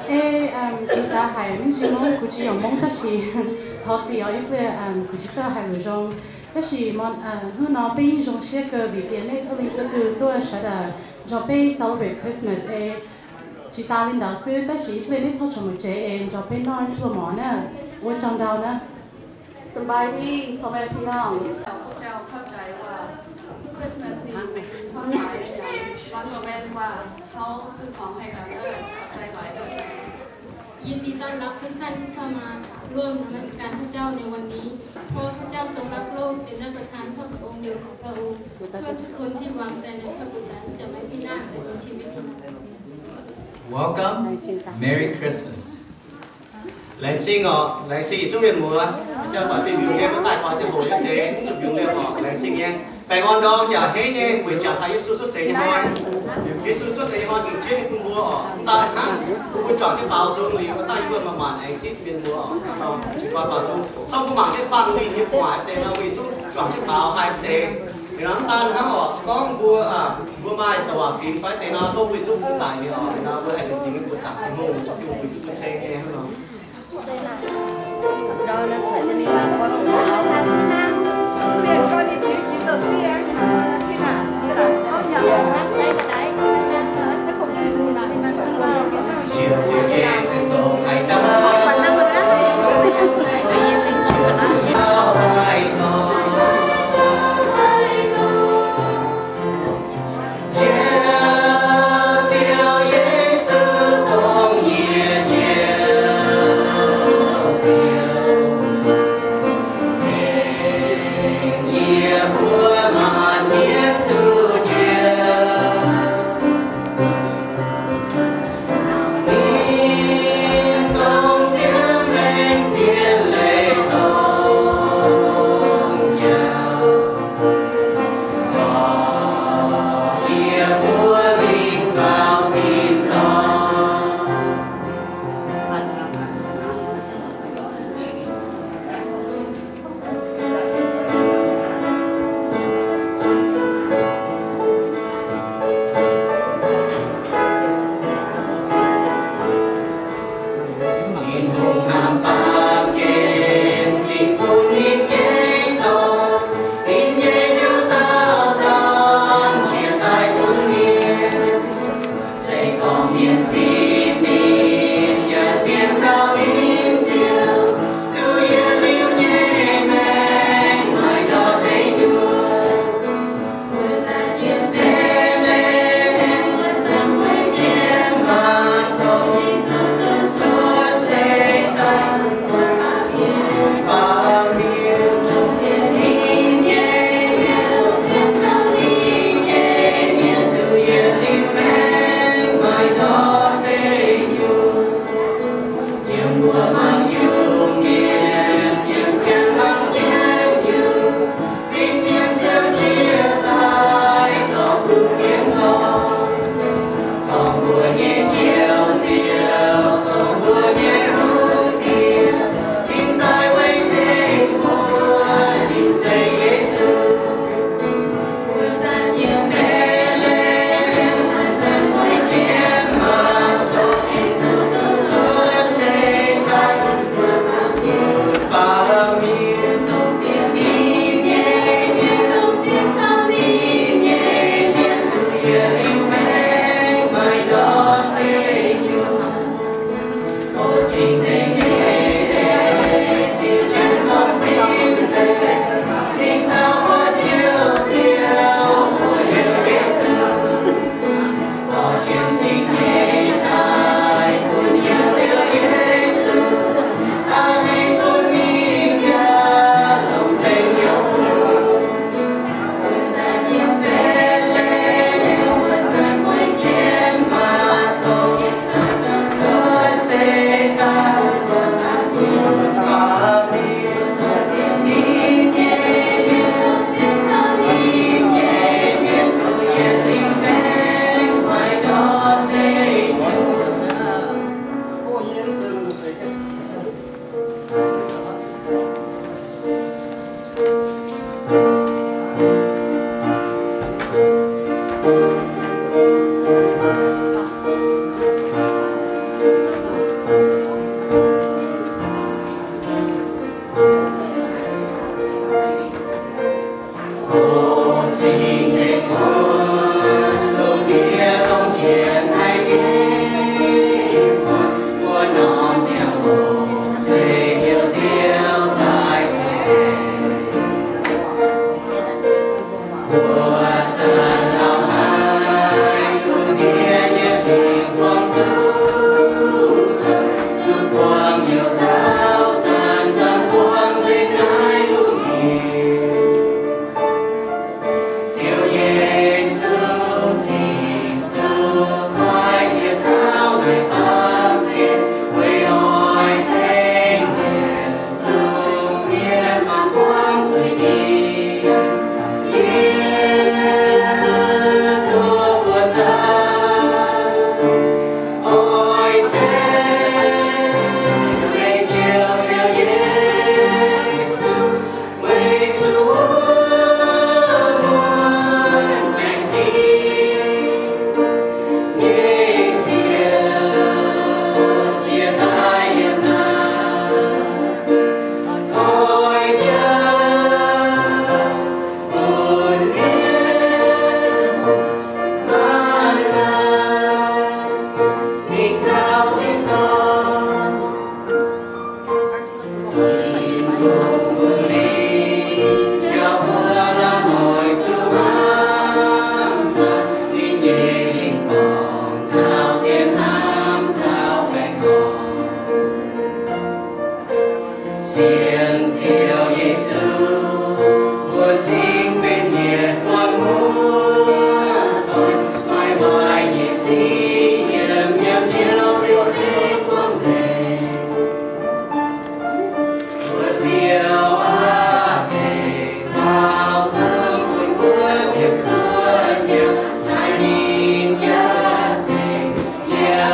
Ei, ih zanc haiz mv nziex mungv, kuv jiex yaac mungv daaih sic, tov zic oix yie ble kuv jiex daaih haiz luoqc nzong. Daaih sic hnangv nor beiv yie nzong siev gau liuz bieqc neih cuotv lingh duqv duqv shuaix daaih njoux beiv celebrate Christmas ei. Jiex daaih lingh ndau sic daaih sic yie ble neih cuotv caux muoz-jeiv ei njoux beiv nor cuotv mor naaiv wuov jangx ndau naaiv. สบายดี พ่อแม่พี่น้อง พวกเจ้าเข้าใจว่า Christmas นี้เป็นความหมายอย่างหนึ่ง มันก็แม่นว่าเขาซื้อของให้กันเด้อ ขอบใจหลายเด้อ ยินดีต้อนรับทุกท่านที่เข้ามาร่วมนมัสการพระเจ้าในวันนี้ เพราะว่าพระเจ้าทรงรักโลกจนได้ประทานพระบุตรองค์เดียวของพระองค์ เพื่อทุกคนที่วางใจในพระบุตรนั้นจะไม่พินาศแต่มีชีวิตนิรันดร์ Welcome, Merry Christmas. Laengz zingh oc, laengz zingh yietc zungv mienh muoz. Jauv-doic dingh mbiungc liemh mbuo daaih guaax ziangh hoc nyei deix, zuqc mbiungc liemh oc, laengz zingh nyei. Baengh orn ndorm yaac hneiv nyei, weic jangx taux Yesu cuotv seix nyei hnoi. Yesu cuotv seix nyei hnoi gingh jienv bun mbuo oc, daaih hnangv bun mbuo juangc jienv faaux nzung liuz, daaih yie mbuo maaih maanc aengx zipv mienh muoz oc. Jiex guaax faaux nzung, zorqv mbuo mangc jienv faanh lingh nyei buatc deix nor, weic zuqc juangc jienv faaux haih deix. Liuz nor daaih hnangv oc, se gorngv mbuo, mbuo maaih douc waac fingx fai deix nor, dongh weic zuqc mbuo daic nyei oc. Liuz nor mbuo haih laengz zingh mbuo zaangc Tin-Hungh, zuqc Tin-Hungh bun mbuo ceng nyei hnangv nor.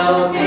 Taux